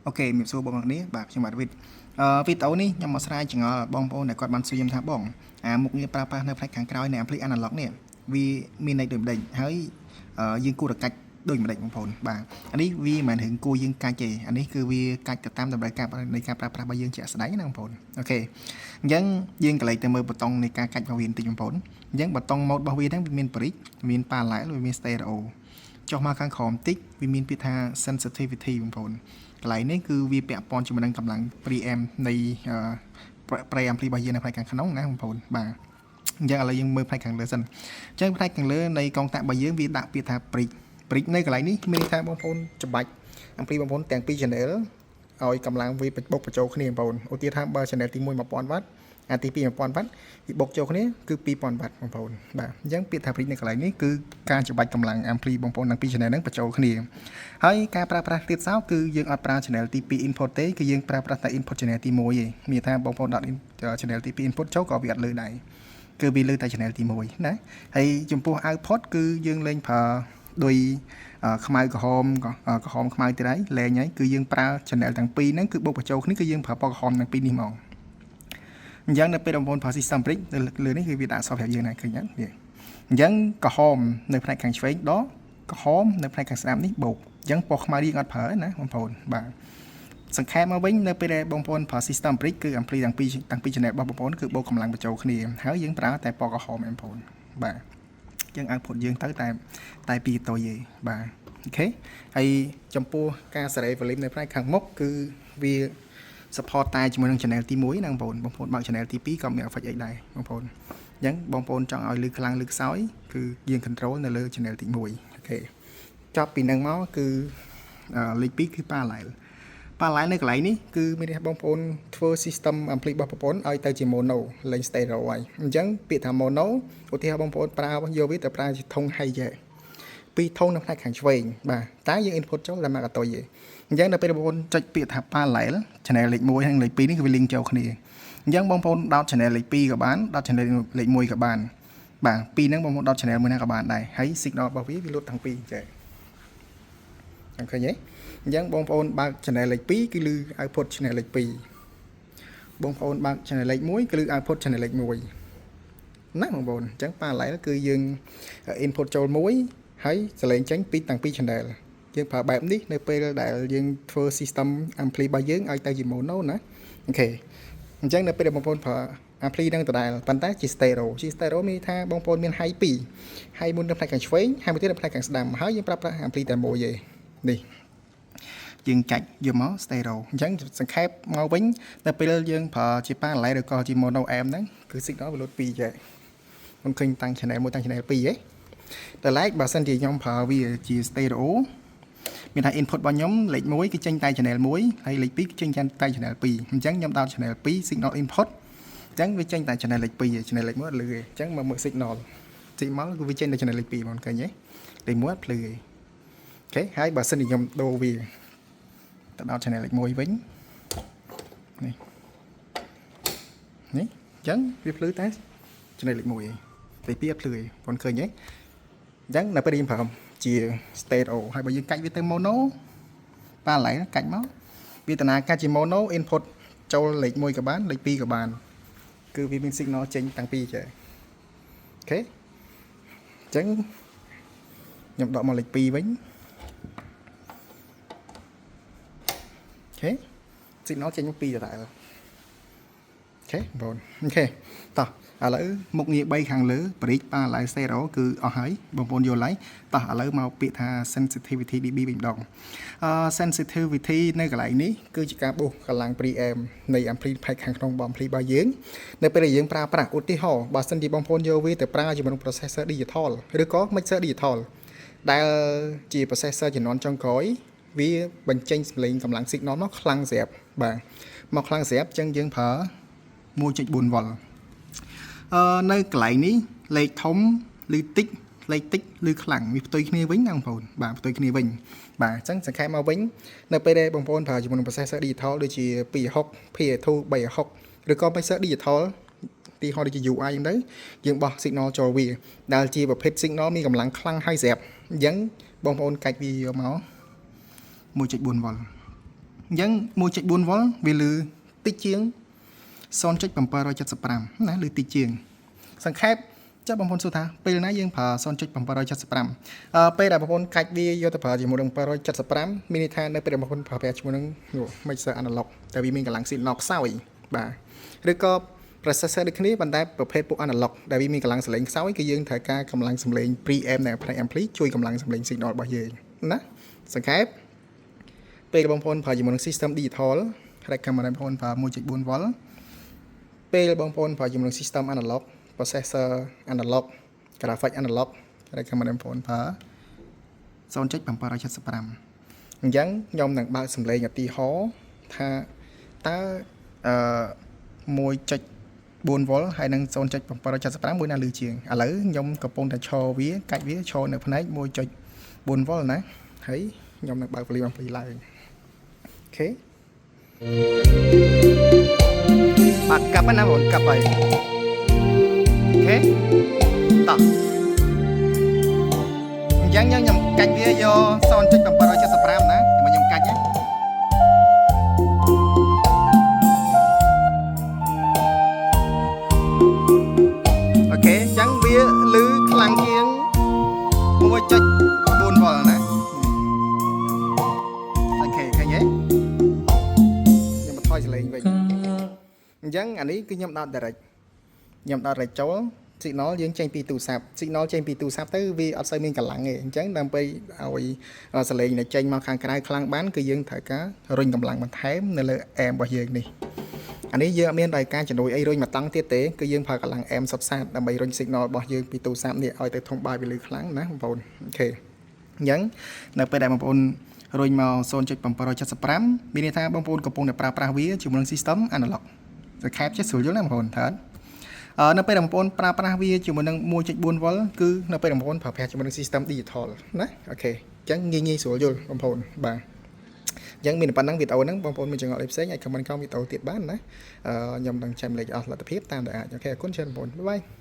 OK ជំរាបសួរបងប្អូនគ្នាបាទខ្ញុំបាទវិតវីដេអូនេះខ្ញុំមកស្រាយចម្ងល់បងប្អូនដែលគាត់បានសួរខ្ញុំថាបងអាមុខងារប្រើប្រាស់នៅផ្នែកខាងក្រោយនៃ ampli analog នេះវាមានន័យដូចម្ដេចហើយយើងគួរតែកាច់ដូចម្ដេចបងប្អូនបាទអានេះវាមិនមែនរឿងគួរយើងកាច់ទេអានេះគឺវាកាច់ទៅតាមតម្រូវការនៃការប្រើប្រាស់របស់យើងជាក់ស្ដែងណាបងប្អូន OK អញ្ចឹងយើងក៏លេចទៅមើលប៊ូតុងនៃការកាច់របស់វាបន្តិចបងប្អូនអញ្ចឹងប៊ូតុង mode របស់វាហ្នឹងវាមាន bridge មាន parallel វាមាន stereo ចុះមកខាងក្រោមតិចវាមានពាក្យថា sensitivity បងប្អូនកន្លែងនេះគឺវាពាក់ព័ន្ធជាមួយនឹងកម្លាំង preamp នៃ pre ampli របស់យើងនៅផ្នែកខាងក្នុងណាបងប្អូនបាទអញ្ចឹងឥឡូវយើងមើលផ្នែកខាងលើសិនអញ្ចឹងផ្នែកខាងលើនៃកងតាក់របស់យើងវាដាក់ពាក្យថា bridge bridge នៅកន្លែងនេះមានន័យថាបងប្អូនច្បាច់ ampli បងប្អូនទាំងពីរ channel ឲ្យកម្លាំងវាបុកបញ្ចូលគ្នាបងប្អូនឧទាហរណ៍ថាបើ channel ទី1 1000វ៉ាត់អាទី2 1000វ៉ាត់វាបុកចូលគ្នាគឺ2000វ៉ាត់បងប្អូនបាទអញ្ចឹងពាក្យថា bridge នៅកន្លែងនេះគឺការច្បាច់កម្លាំង ampli បងប្អូនទាំងពីរ channel ហ្នឹងបញ្ចូលគ្នាហើយការប្រើប្រាស់ទៀតសោគឺយើងអត់ប្រើ channel ទី2 input ទេគឺយើងប្រើប្រាស់តែ input channel ទី1ទេមានថាបងប្អូនដាក់ channel ទី2 input ចូលក៏វាអត់លើដែរគឺវាលើតែ channel ទី1ណាហើយចំពោះ output គឺយើងលែងប្រើដោយខ្មៅក្រហមក្រហមខ្មៅទៀតហើយលែងហើយគឺយើងប្រើ channel ទាំងពីរហ្នឹងគឺបុកបញ្ចូលគ្នាគឺយើងប្រើពណ៌ក្រហមទាំងពីរនេះហ្មងអញ្ចឹងនៅពេលបងប្អូនប្រើ system bridge នៅលើនេះគឺវាដាក់សប្រាប់យើងដែរឃើញអត់នេះអញ្ចឹងក្រហមនៅផ្នែកខាងឆ្វេងដកក្រហមនៅផ្នែកខាងស្ដាំនេះបូកអញ្ចឹងពណ៌ខ្មៅយើងអត់ប្រើណាបងប្អូនបាទសង្ខេបមកវិញនៅពេលដែលបងប្អូនប្រើ system bridge គឺ ampli ទាំងពីរ channel របស់បងប្អូនគឺបូកកម្លាំងបញ្ចូលគ្នាហើយយើងប្រើតែពណ៌ក្រហមបងប្អូនបាទយើង output យើងទៅតែតែពីរតុយទេបាទ OK ហើយចំពោះការសេរី volume នៅផ្នែកខាងមុខគឺវា support តែជាមួយនឹង channel ទី1ណាបងប្អូនបងប្អូនបើក channel ទី2ក៏មាន effect អីដែរបងប្អូនអញ្ចឹងបងប្អូនចង់ឲ្យលឺខ្លាំងលឺខ្សោយគឺយើង control នៅលើ channel ទី1 OK ចប់ពីនឹងមកគឺលេខ2គឺ parallel parallel នៅកន្លែងនេះគឺមានន័យថាបងប្អូនធ្វើ system ampli របស់ប្រព័ន្ធឲ្យទៅជា mono លែង stereo ហើយអញ្ចឹងពាក្យថា mono ឧទាហរណ៍បងប្អូនប្រើយកវាទៅប្រើជាធុង hi-hat ពីរធុងនៅផ្នែកខាងឆ្វេងបាទតែយើង input ចូលតែមកកតុយទេអញ្ចឹងដល់ពេលបងប្អូនចុចពាក្យថា parallel channel លេខ1និងលេខ2នេះគឺវា link ចូលគ្នាអញ្ចឹងបងប្អូនដោត channel លេខ2ក៏បានដោត channel លេខ1ក៏បានបាទពីរហ្នឹងបងប្អូនដោត channel មួយណាក៏បានដែរហើយ signal របស់វាវាលុតទាំងពីរចេះឃើញទេអញ្ចឹងបងប្អូនបើក channel លេខ2គឺលឺ output channel លេខ2បងប្អូនបើក channel លេខ1គឺលឺ output channel លេខ1ណាបងប្អូនអញ្ចឹង parallel គឺយើង input ចូលមួយហើយសលេងចេញពីទាំងពីរ channel យើងប្រើបែបនេះនៅពេលដែលយើងធ្វើ system ampli របស់យើងឲ្យទៅជា mono ណា OK អញ្ចឹងនៅពេលដែលបងប្អូនប្រើ ampli នឹងដដែលប៉ុន្តែជា stereo ជា stereo មានន័យថាបងប្អូនមាន high 2 high មួយនៅផ្នែកខាងឆ្វេងហើយមួយទៀតនៅផ្នែកខាងស្ដាំហើយយើងប្រើប្រាស់ ampli តែមួយទេនេះយើងកាច់យកមក stereo អញ្ចឹងសង្ខេបមកវិញនៅពេលយើងប្រើជា parallel ឬក៏ជា mono amp ហ្នឹងគឺ signal វាលុត2ចេះខ្ញុំឃើញតាំង channel 1តាំង channel 2ហ៎តែឡែកបើសិនជាខ្ញុំប្រើវាជា stereo មានថា input របស់ខ្ញុំលេខ1គឺចេញតែ channel 1ហើយលេខ2គឺចេញតែ channel 2អញ្ចឹងខ្ញុំដោត channel 2 signal input អញ្ចឹងវាចេញតែ channel លេខ2ឯង channel លេខ1អត់លឺទេអញ្ចឹងមកមើល signal signal គឺវាចេញតែ channel លេខ2បងឃើញទេលេខ1អត់ភ្លឺទេ OK ហើយបើសិនជាខ្ញុំដូរវាទៅដល់ channel លេខ1វិញនេះនេះអញ្ចឹងវាភ្លឺតែ channel លេខ1ឯងលេខ2អត់ភ្លឺទេបងឃើញទេអញ្ចឹងនៅពេលយើងប្រើជា stereo ហើយបើយើងកាច់វាទៅ mono ប៉ាឡៃកាច់មកវាតាណាកាច់ជា mono input ចូលលេខ1ក៏បានលេខ2ក៏បាន គឺវាមាន signal ចេញតាំងពីចេះ OK អញ្ចឹងខ្ញុំដកមកលេខ2វិញ OK signal ចេញមក2ដដែល OK បង OK តោះឥឡូវមុខងារ3ខាងលើ bridge parallel stereo គឺអស់ហើយបងប្អូនយល់ហើយតោះឥឡូវមកពាក្យថា sensitivity dB វិញម្ដងអឺ sensitivity នៅកន្លែងនេះគឺជាការបូសកម្លាំង preamp នៃ ampli ផ្នែកខាងក្នុងរបស់ ampli របស់យើងនៅពេលដែលយើងប្រើប្រាស់ឧទាហរណ៍បើសិនជាបងប្អូនយកវាទៅប្រើជាមួយនឹង processor digital ឬក៏ mixer digital ដែលជា processor ជំនាន់ចុងក្រោយវាបញ្ចេញសំឡេងកម្លាំង signal មកខ្លាំងស្រាប់បាទមកខ្លាំងស្រាប់អញ្ចឹងយើងប្រើ1.4 V អឺនៅកន្លែងនេះលេខធំឬតិចលេខតិចឬខ្លាំងវាផ្ទុយគ្នាវិញណាបងប្អូនបាទផ្ទុយគ្នាវិញបាទអញ្ចឹងសង្ខេបមកវិញនៅពេលដែលបងប្អូនប្រើជាមួយនឹង processor digital ដូចជា260 PA2 360ឬក៏ processor digital ទីហោដូចជា UI ហ្នឹងទៅយើងបោះ signal ចូលវាដែលជាប្រភេទ signal មានកម្លាំងខ្លាំងហើយស្រាប់អញ្ចឹងបងប្អូនកាច់វាយកមក1.4 V អញ្ចឹង1.4 volt វាលឺតិចជាង0.775ណាលឺតិចជាងសង្ខេបចុះបងប្អូនសួរថាពេលណាយើងប្រើ0.775ពេលដែលបងប្អូនកាច់វាយកទៅប្រើជាមួយនឹង775មានន័យថានៅពេលដែលបងប្អូនប្រើប្រាស់ជាមួយនឹង mixer analog តែវាមានកម្លាំង signal ខ្សោយបាទឬក៏ processor ដូចគ្នាប៉ុន្តែប្រភេទពួក analog ដែលវាមានកម្លាំងសំឡេងខ្សោយគឺយើងត្រូវការកម្លាំងសំឡេង preamp នៅផ្នែក ampli ជួយកម្លាំងសំឡេង signal របស់យើងណាសង្ខេបពេលបងប្អូនប្រើជាមួយនឹង system digital recommend បងប្អូនប្រើ1.4 volt ពេលបងប្អូនប្រើជាមួយនឹង system analog processor analog graphic analog recommend បងប្អូនប្រើ0.775អញ្ចឹងខ្ញុំនឹងបើកសំឡេងឧទាហរណ៍ថាតើអឺ1.4 volt ហើយនិង0.775មួយណាលឺជាងឥឡូវខ្ញុំកំពុងតែឈរវាកាច់វាឈរនៅផ្នែក1.4 volt ណាហើយខ្ញុំនឹងបើក volume ampli ឡើង OK បាទកាប់ណាបងកាប់ហើយ OK តោះអញ្ចឹងខ្ញុំកាច់វាយក0.775ណាតែខ្ញុំកាច់ណា OK អញ្ចឹងវាលឺខ្លាំងជាង1.4 volt ណា OK ឃើញទេខ្ញុំបន្ថយសំឡេងវិញអញ្ចឹងអានេះគឺខ្ញុំដោត direct ខ្ញុំដោត direct ចូល signal យើងចេញពីទូរស័ព្ទ signal ចេញពីទូរស័ព្ទទៅវាអត់សូវមានកម្លាំងទេអញ្ចឹងដើម្បីឲ្យសំឡេងដែលចេញមកខាងក្រៅខ្លាំងបានគឺយើងត្រូវការរុញកម្លាំងបន្ថែមនៅលើ amp របស់យើងនេះអានេះយើងអត់មានដោយការជំនួយអីរុញមកតង់ទៀតទេគឺយើងប្រើកម្លាំង amp សុទ្ធសាធដើម្បីរុញ signal របស់យើងពីទូរស័ព្ទនេះឲ្យទៅធំបាយវាលឺខ្លាំងណាបងប្អូន OK អញ្ចឹងនៅពេលដែលបងប្អូនរុញមក0.775មានន័យថាបងប្អូនកំពុងតែប្រើប្រាស់វាជាមួយនឹង system analog សង្ខេបចេះស្រួលយល់ណាបងប្អូនត្រូវអឺនៅពេលដែលបងប្អូនប្រើប្រាស់វាជាមួយនឹង1.4 volt គឺនៅពេលដែលបងប្អូនប្រើប្រាស់ជាមួយនឹង system digital ណា OK អញ្ចឹងងាយងាយស្រួលយល់បងប្អូនបាទអញ្ចឹងមានតែប៉ុណ្ណឹងវីដេអូហ្នឹងបងប្អូនមានចម្ងល់អីផ្សេងអាច comment ក្រោមវីដេអូទៀតបានណាអឺខ្ញុំនឹងចែករំលែកអស់លទ្ធភាពតាមដែលអាច OK អរគុណច្រើនបងប្អូន bye bye.